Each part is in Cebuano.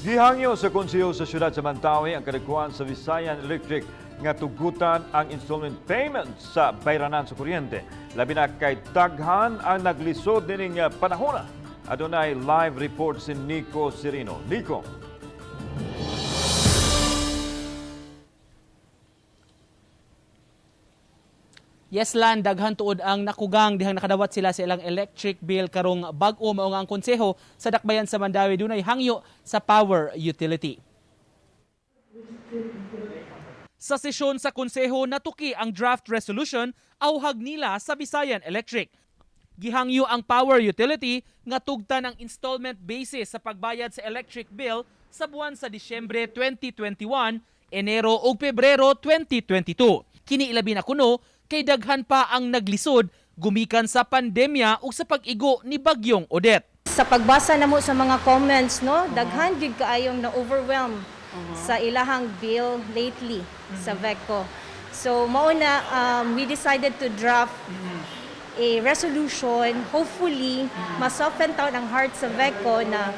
Gihangyo sa konseho sa siyudad sa Mandaue ang kadagkuan sa Visayan Electric nga tugutan ang installment payment sa bayranan sa kuryente. Labi na kay daghan ang naglisod nining panahona. Adunay live report si Nico Serino. Nico. Yes Lan, daghan tuod ang nakugang dihang nakadawat sila sa ilang electric bill karong bag-o, mao nga ang konseho sa dakbayan sa Mandaue dunay hangyo sa power utility. Sa sesyon sa konseho, natuki ang draft resolution auhag nila sa Visayan Electric. Gihangyo ang power utility nga tugtan ang installment basis sa pagbayad sa electric bill sa buwan sa Disyembre 2021, Enero ug Pebrero 2022. Kini ilabi na kuno kay daghan pa ang naglisod gumikan sa pandemya ug sa pag-igo ni Bagyong Odette. Sa pagbasa namo sa mga comments, no, daghan gyud kaayong na overwhelm sa ilahang bill lately sa VECO. So mao na we decided to draft a resolution. Hopefully, ma-soften taon ang heart sa VECO na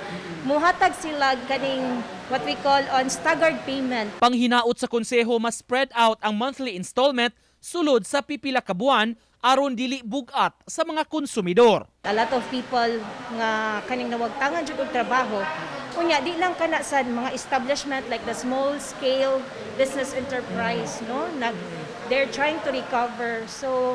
muhatag sila kaning what we call on staggered payment. Panghinaot sa konseho, mas spread out ang monthly installment sulod sa pipila ka buwan aron dili bugat sa mga konsumidor. A lot of people nga kaning nawagtangan jud og trabaho, unya di lang kana sa mga establishment like the small scale business enterprise, no, nag they're trying to recover. So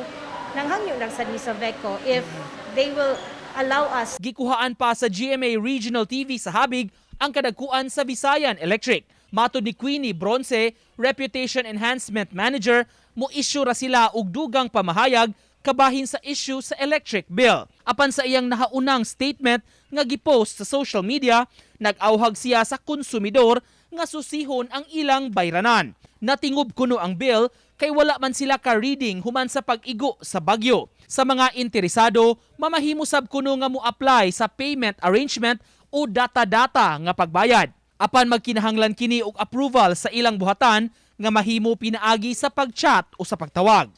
nanghangyo lang sad mi sa VECO if they will allow us. Gikuhaan pa sa GMA Regional TV sa Habig ang kadagkuan sa Visayan Electric. Matod ni Queenie Bronce, Reputation Enhancement Manager, mo-issue ra sila og dugang pamahayag kabahin sa issue sa electric bill. Apan sa iyang nahaunang statement nga gipost sa social media, nag-awhag siya sa konsumidor nga susihon ang ilang bayranan. Natingob kuno ang bill kay wala man sila ka-reading human sa pag-igo sa bagyo. Sa mga interesado, mamahimo sab kuno nga mo-apply sa payment arrangement o data-data nga pagbayad. Apan magkinahanglan kini og approval sa ilang buhatan nga mahimo pinaagi sa pag-chat o sa pagtawag.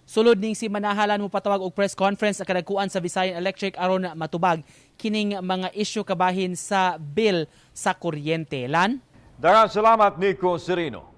Sulod ning si Manahalan, mo patawag og press conference ang kadagkuan sa Visayan Electric aron matubag kining mga issue kabahin sa bill sa kuryente. Lan? Daghang salamat, Nico Serino.